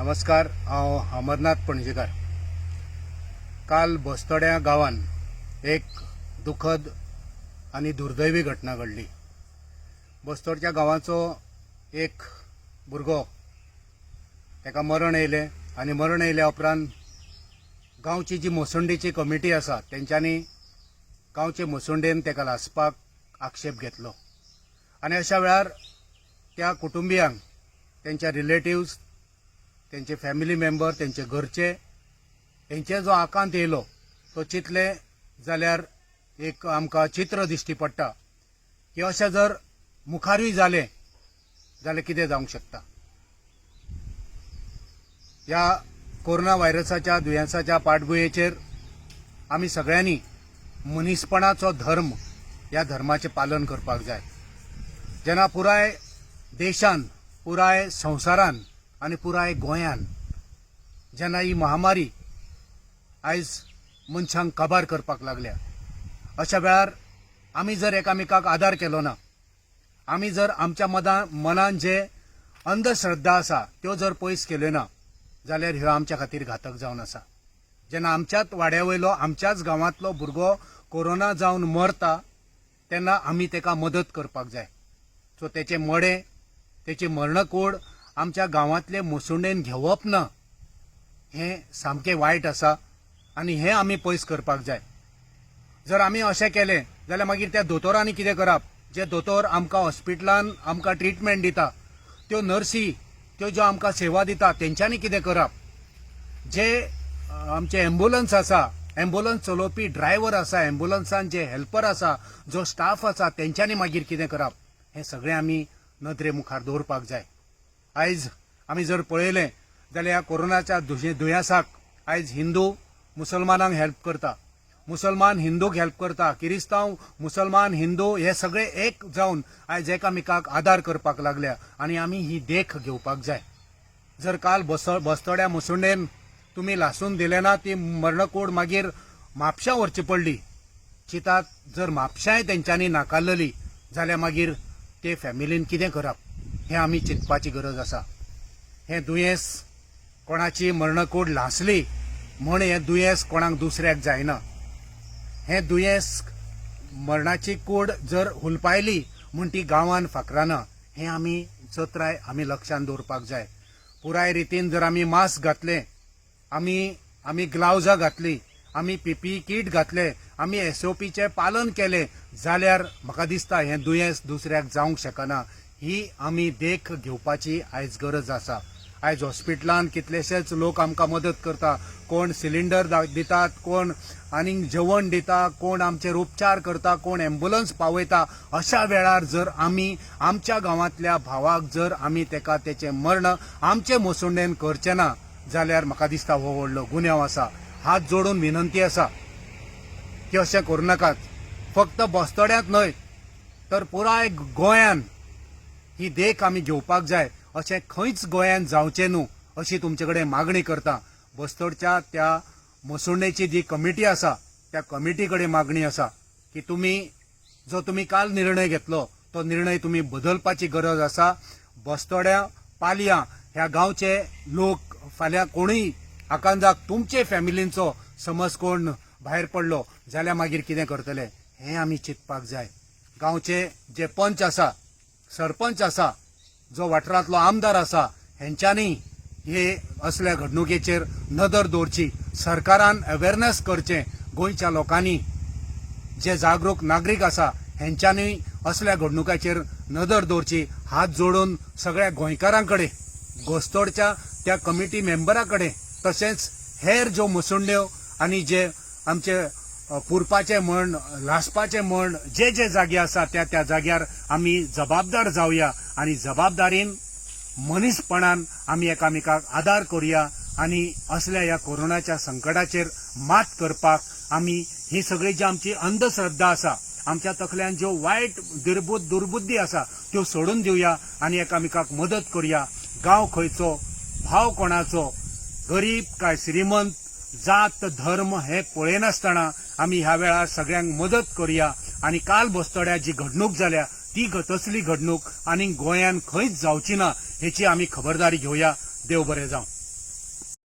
नमस्कार, हांव अमरनाथ पणजेकार. काल बस्तोड्या गांवान एक दुखद आनी दुर्दैवी घटना घडली. बस्तोडच्या गांवाचो एक भुरगो, ताका मरण येयलें आनी मरण येयल्या उपरांत गांवची जी मसुंडीची कमिटी आसा, तेंच्यांनी गांवचे मसुंडेन ताका लासपाक आक्षेप घेतलो. आनी अशा वेळार त्या कुटुंबियांक, तेंच्या रिलेटिव्स, तेंचे फॅमिली मेंबर, तेंचे घरचे, हेंचे जो आकांत येयलो तो चिंतले जाल्यार एक आमकां चित्र दिश्टी पडटा की अशें जर मुखारूय जालें जाल्यार कितें जावंक शकता. ह्या कोरोना व्हायरसाच्या दुयेंसाच्या पाठभुंयेचेर आमी सगळ्यांनी मनीसपणाचो धर्म, ह्या धर्माचें पालन करपाक जाय. जेन्ना पुराय देशान, पुराय संवसारान आनी पुराय गोंयान जेन्ना ही महामारी आयज मनशांक काबार करपाक लागल्या, अशा वेळार आमी जर एकामेकाक आदार केलो ना, आमी जर आमच्या मदां मनान जे अंधश्रद्धा आसा त्यो जर पयस केल्यो ना जाल्यार ह्यो आमच्या खातीर घातक जावन आसा. जेन्ना आमच्याच वाड्या वयलो, आमच्याच गांवांतलो भुरगो कोरोना जावन मरता तेन्ना आमी ताका मदत करपाक जाय. सो तेचें मडें, तेची मर्णकूड आमच्या गांवांतले मसुंडेन घेवप ना हें सामकें वायट आसा आनी हें आमी पयस करपाक जाय. जर आमी अशें केलें जाल्यार मागीर त्या दोतोरांनी कितें करप, जे दोतोर आमकां हॉस्पिटलान आमकां ट्रिटमेंट दिता, त्यो नर्सी, त्यो ज्यो आमकां सेवा दिता तेंच्यांनी कितें करप, जे आमचे एम्बुलन्स आसा, एम्बुलन्स चलोवपी ड्रायव्हर आसा, एम्बुलन्सान जे हेल्पर आसा, जो स्टाफ आसा, तेंच्यांनी मागीर कितें करप, हें सगळें आमी नदरे मुखार दवरपाक जाय. आयज आमी जर पळयलें जाल्यार ह्या कोरोनाच्या दुयेंसाक आयज हिंदू मुसलमानांक हेल्प करता, मुसलमान हिंदूक हेल्प करता, किरिस्तांव, मुसलमान, हिंदू हे सगळे एक जावन आयज एकामेकाक आदार करपाक लागल्या आनी आमी ही देख घेवपाक जाय. जर काल बस्तोड्या मुसुंडेन तुमी लासून दिले ना, ती मर्णकूड मागीर म्हापश्यां व्हरची पडली. चिंतात, जर म्हापश्यांय तेंच्यांनी नाकारलेली जाल्यार मागीर ते फॅमिलीन कितें करप हें आमी चिंतपाची गरज आसा. हें दुयेंस, कोणाची मर्णकूड लासली म्हण हें दुयेंस कोणाक दुसऱ्याक जायना. हें दुयेंस, मरणाची कूड जर हुलपायली म्हूण ती गांवान फाकराना, हें आमी चत्राय आमी लक्षांत दवरपाक जाय. पुराय रितीन जर आमी मास्क घातले, आमी ग्लावजां घातली, आमी पीपीई कीट घातले, आमी एसओपीचें पालन केलें जाल्यार म्हाका दिसता हें दुयेंस दुसऱ्याक जावंक शकना. ही आमी देख घेवपाची आयज गरज आसा. आयज हॉस्पिटलान कितलेशेच लोक आमकां मदत करता. कोण सिलिंडर दितात, कोण आनीक जेवण दिता, कोण आमचेर उपचार करता, कोण एम्बुलन्स पावयता. अशा वेळार जर आमी आमच्या गांवांतल्या भावाक जर आमी तेका तेचें मर्ण आमचे मसुंडेन करचें ना जाल्यार म्हाका दिसता हो व्हडलो गुन्यांव आसा. हात जोडून विनंती आसा की अशें करूं नाकात. फक्त बस्तोड्यांत न्हय तर पुराय गोंयान ही देख आमी घेवपाक जाय. अशें खंयच गोंयान जावचें न्हू अशी तुमचे कडेन मागणी करता. बस्तोडच्या त्या मसुंडेची जी कमिटी आसा त्या कमिटी कडेन मागणी आसा की तुमी जो तुमी काल निर्णय घेतलो तो निर्णय तुमी बदलपाची गरज आसा. बस्तोड्या, पालयां ह्या गांवचे लोक, फाल्यां कोणूय आकांजाक तुमचे फॅमिलींचो समज कोण भायर पडलो जाल्यार मागीर कितें करतले हें आमी चिंतपाक जाय. गांवचे जे पंच आसा, सरपंच आसा, जो वाठारांतलो आमदार आसा, हेंच्यांनी हे असल्या घडणुकेचेर नदर दवरची. सरकारान अवेरनेस करचें. गोंयच्या लोकांनी, जे जागरूक नागरीक आसा, हेंच्यांनी असल्या घडणुकाचेर नदर दवरची. हात जोडून सगळ्या गोंयकारां कडेन, गोस्तोडच्या त्या कमिटी मेंबरा कडेन, तशेंच हेर ज्यो मसुंड्यो आनी जे आमचे पुरपाचे म्हण, लासपाचे म्हण, जे जे जागे आसा त्या त्या जाग्यार आमी जबाबदार जावया आनी जबाबदारीन, मनीसपणान आमी एकामेकाक आदार करुया आनी असल्या ह्या कोरोनाच्या संकटाचेर मात करपाक आमी ही सगळी जी आमची अंधश्रद्धा आसा, आमच्या तकल्यान ज्यो वायट दुर्बुद्धी आसा त्यो सोडून दिवया आनी एकामेकाक मदत करुया. गांव खंयचो, भाव कोणाचो, गरीब काय श्रीमंत, जात धर्म हे पळयनासतना आमी ह्या वेळार सगळ्यांक मदत करुया आनी काल बस्तोड्या जी घडणूक जाल्या ती तसली घडणूक आनी गोंयान खंयच जावची ना हेची आमी खबरदारी घेवया. देव बरें जावं.